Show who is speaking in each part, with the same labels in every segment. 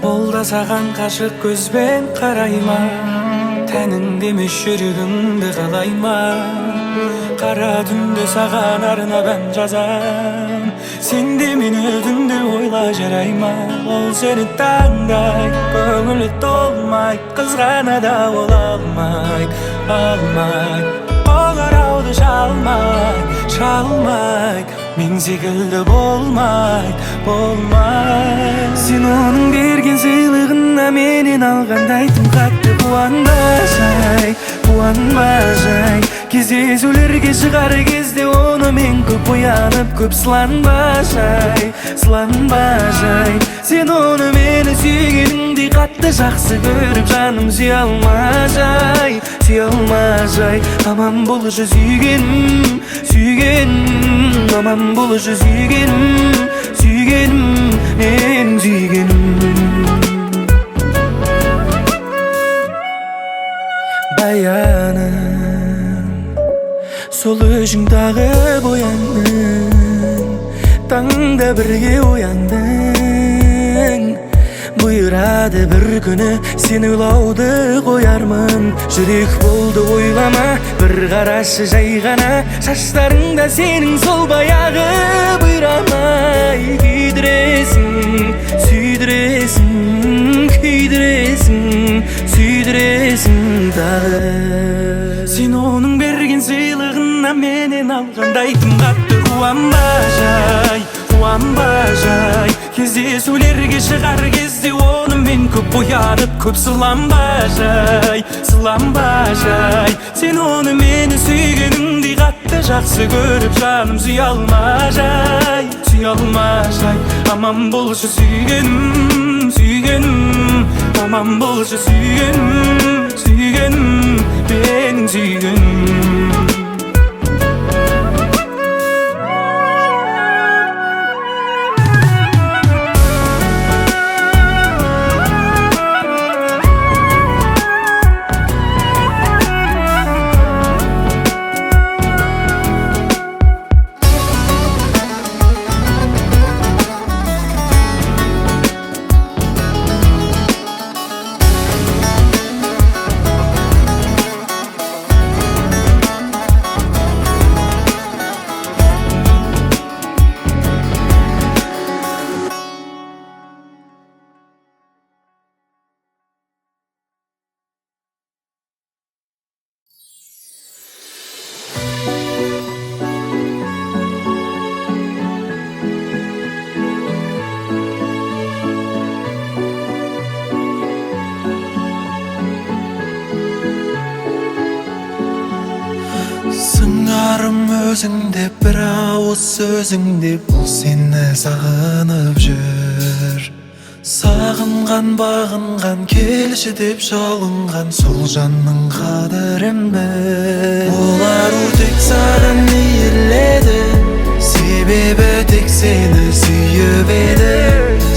Speaker 1: Ол да саған қашық көзбен қарай ма? Тәніңді емес жүрегіңді қалай ма? Қара түнде саған арнап ән жазам, сен де мені түнде ойла жарай ма? Ол сені таңдай, көңілі толмай, қызғанады ол алмай, алмай. Қоңырауды шалмай, шалмай, мен секілді болмай, болмай. Сен оның берген сыйлығына менен алғандай тым қатты қуанба жай, қуанба жай. Кездесулерге шығар кезде онымен көп оянып, көп сыланба жай, сыланба жай. Сен оны мені сүйгеніңдей қатты жақсы көріп, жаным сүйе алма жай, сүйе алма жай. Аман болшы сүйгенім, сүйгенім, аман болшы сүйгенім, сүйгенім, менің сүйгенім. Баяным, сол үшін тағы бояндың, таңда бірге ояндың. Бұйырады бір күні сені ойлауды қоярмын. Жүрек болды ойлама, бір қарашы жай ғана, шаштарыңда сенің сол баяғы бұйрамай. Күйдіресің, сүйдіресің, күйдіресің, сүйдіресің тағы. Сен оның берген сыйлығына менен алғандай тым қатты қуанба жай, қуанба жай. Кездесулерге шығар кезде онымен көп оянып, көп сыланба жай, сыланба жай. Сен оны мені сүйгеніңдей қатты жақсы көріп, жаным сүйе алма жай, сүйе алма жай. Аман болшы сүйгенім, сүйгенім, аман болшы сүйгенім, сүйгенім, менің сүйгенім.
Speaker 2: Сыңарым өзіңде, бір ауыз сөзіңде, бұл сені сағынып жүр. Сағынған, бағынған, келші деп жалынған, сол жанның қадірін біл. Ол ару тек саған иіледі, себебі тек сені сүйіп еді.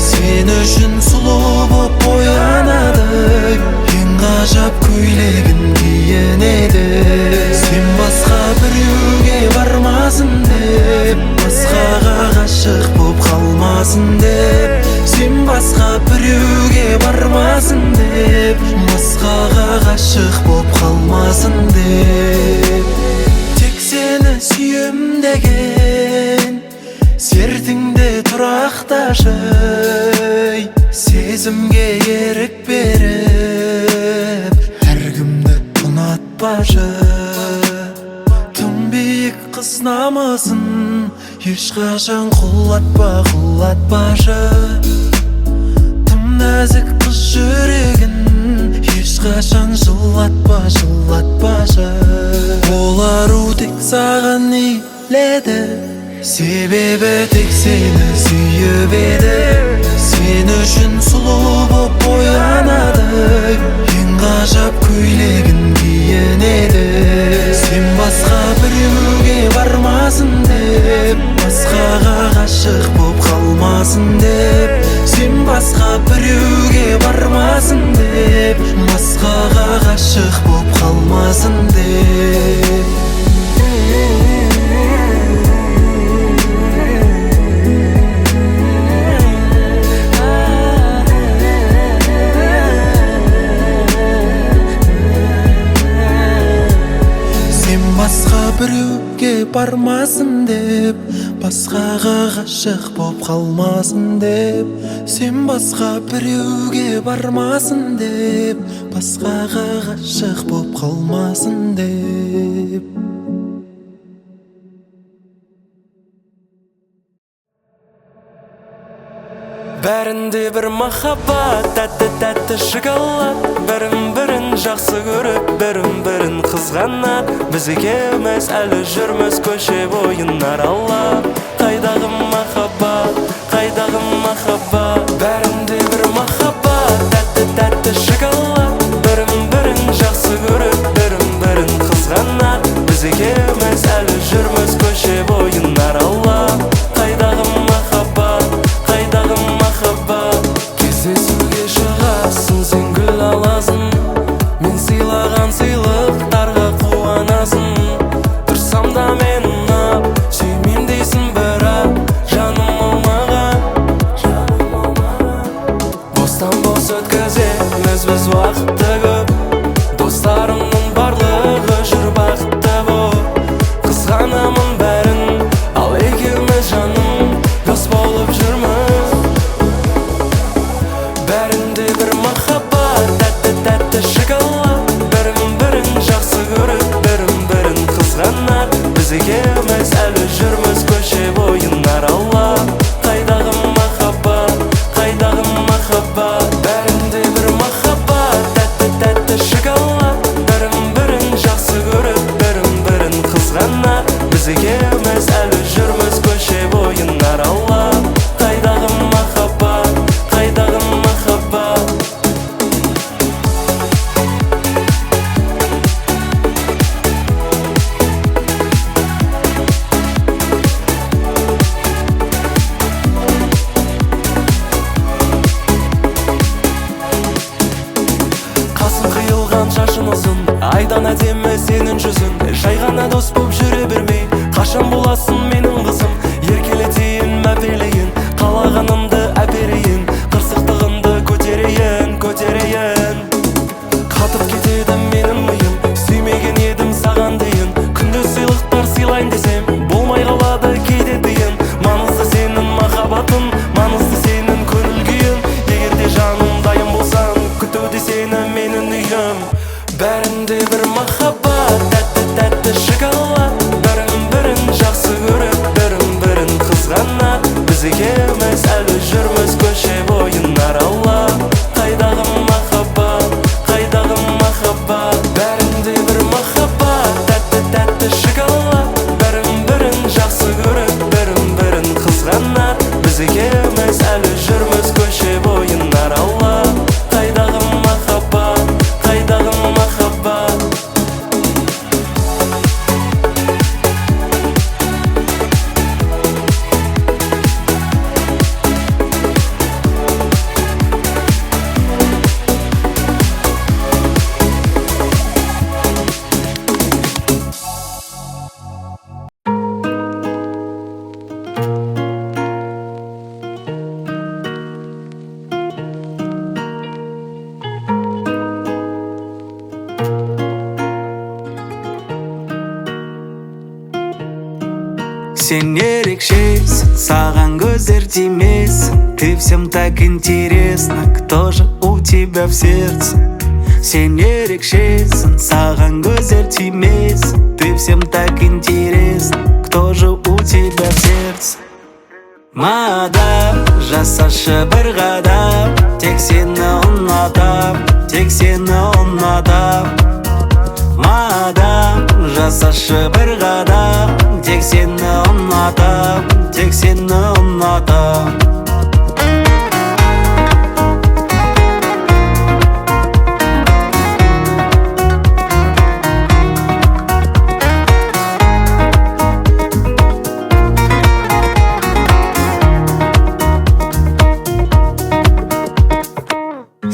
Speaker 2: Сен үшін сұлу боп боянады, ең ғажап көйлегін киінеді. Сен басқа біреуге бармасын деп, басқаға ғашық боп қалмасын деп. Сен басқа біреуге бармасын деп, басқаға ғашық боп қалмасын деп. Тек сені сүйем деген сертіңде тұрақташы, сезімге ерік беріп, әркімді ұнатпашы. Тым биік қыз намысын ешқашан құлатпа, құлатпашы. Тым нәзік қыз жүрегін ешқашан жылатпа, жылатпашы. Ол ару тек саған иіледі, себебі тек сені сүйіп еді. Сен үшін сұлу боп боянады, ең ғажап көйлегін киінеді. Сен басқа біреуге бармасын деп, басқаға ғашық боп қалмасын деп. Сен басқа біреуге бармасын деп, басқаға ғашық боп қалмасын деп. бармасын деп, басқаға ғашық боп қалмасын деп, сен басқа біреуге бармасын деп, басқаға ғашық боп қалмасын деп.
Speaker 1: Бәрінде бір махаббат, тәтті-тәтті шоколад. Бірін-бірін жақсы көріп, бірін-бірін қызғанады. Біз екеуміз әлі жүрміз көше бойын аралап. Қайдағы махаббат, қайдағы махаббат. Бәрінде бір махаббат, тәтті-тәтті шоколад. Бірін-бірін жақсы көріп, бірін-бірін қызғанады. Біз екеуміз әлі жүрміз көше бойын аралап. Қайдағы махаббат, қайдағы махаббат. Кездесуге шығасың, сен гүл аласың, мен сыйлаған сыйлықтарға қуанасың. Тұрсам да мен ұнап, сүймеймін дейсің бірақ, жаным аумаған. Бостан бос өткіземіз біз уақытты көп, достарымның барлығы жүр бақытты боп. Қызғанамын бәрін, ал екеуміз жаным дос болып жүрміз. Бәрінде бір махаббат, тәтті-тәтті шоколад. Бірін-бірін жақсы көріп, бірін-бірін қызғанады. Біз екеуміз әлі жүрміз көше бойын аралап. Қайдағы махаббат, қайдағы махаббат. Бәрінде бір махаббат, тәтті-тәтті шоколад. Бірін-бірін жақсы көріп, бірін-бірін қызғанады. Біз екеуміз әлі жүрміз көше бойын аралап. Қайдағы махаббат, қайдағы махаббат. Қасың қиылған, шашың ұзын, айдан әдемі сенің жүзің. Жай ғана дос боп жүре бермей, қашан боласың менің қызым? Еркелетейін, мәпелейін, қалағанымды әперейін, қырсықтығыңды көтерейін, көтерейін. Қатып кетеді менің миым, сүймеген едім саған дейін. Күнде сыйлықтар сыйлайын десем, болмай қалады кейде тиын. Маңызды сенің махаббатың, маңызды сенің көңіл күйің. Егер де жаным дайын болсаң, күтуде сені менің үйім. Бәрінде бір махаббат, тәтті-тәтті шоколад. Бірін-бірін жақсы көріп, бірін-бірін қызғанады. Біз екеуміз әлі жүрміз көше бойын аралап. Қайдағы махаббат, қайдағы махаббат. Бәрінде бір махаббат, тәтті-тәтті шоколад. Бірін-бірін жақсы көріп, бірін-бірін қызғанады. Біз екеуміз әлі жүрміз көше бойын аралап. Қайдағы махаббат, қайдағы махаббат.
Speaker 3: Сен ерекшесің, саған көздер тимесін. Ты всем так интересна, кто же у тебя в сердце? Сен ерекшесің, саған көздер тимесін. Ты всем так интересна, кто же у тебя в сердце? Мадам, жасашы бір қадам, тек сені ұнатам, тек сені ұнатам. Мадам, жасашы бір қадам, тек сені ұнатам, тек сені ұнатам.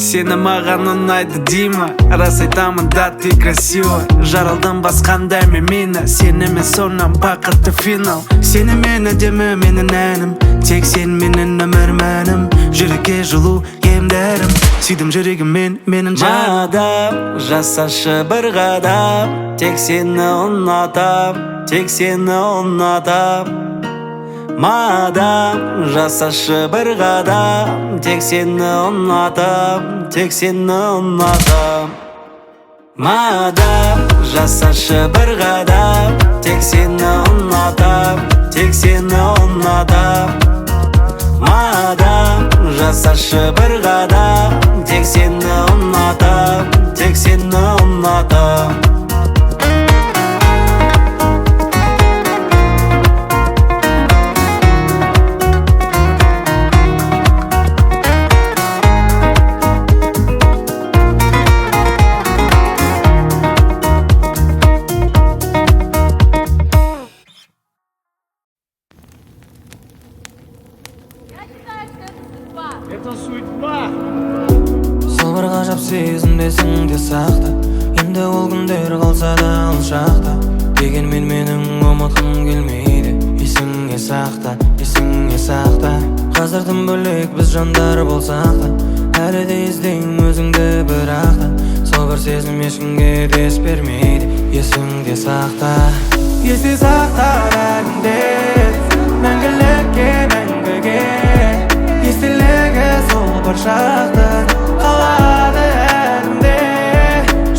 Speaker 3: Сені маған ұнайды Дима. Рас айтамын, да, ты красива. Жаралдым басқандай мен мені. Сенімен сонан бақытты финал. Сенімен әдемі менің әнім. Тек сен менің өмір мәнім. Жүрекке жылу ем дәрім. Сүйдім жүрегіммен менің жаным. Мадам, жасашы бір қадам. Тек сені ұнатам, тек сені ұнатам. Мадам, жасашы бір қадам. Тек сені ұнатам, тек сені ұнатам. Мадам, жасашы бір қадам. Тек сені ұнатам, тек сені ұнатам. Мадам, жасашы бір қадам. Тек сені ұнатам, тек сені ұнатам.
Speaker 4: Это судьба.
Speaker 2: Сол бір ғажап сезім есіңде сақта. Енді ол күндер қалса да алшақта. Дегенмен менің ұмытқым келмейді. Есіңе сақта, есіңе сақта. Қазір тым бөлек біз жандар болсақ та, әлі де іздеймін өзіңді бірақ та. Сол бір сезім ешкімге дес бермейді. Есіңде сақта. Есте сақта бәрінде, мәңгілікке, мәңгіге. Естелігі сол бір шақтың қалады әлімде.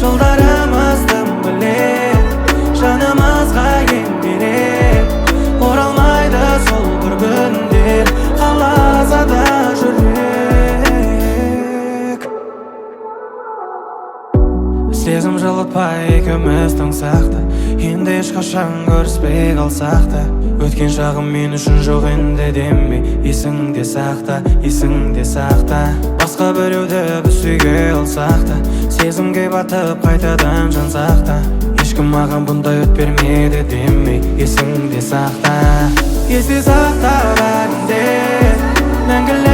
Speaker 2: Жолдарымыз тым бөлек, жанымызға ем керек. Оралмайды сол бір күндер, қаласа да жүрек. Сезім жылытпай екеуміз тоңсақ та, енді ешқашан көріспей қалсақ та. Өткен шағым мен үшін жоқ енді деме. Есіңде сақта, есіңде сақта. Басқа біреуді біз сүйге алсақ та, сезімге батып қайтадан жансақ та, ешкім маған бұндай өт бермеді деме. Есіңде сақта. Есте сақта бәрінде, мәңгілік.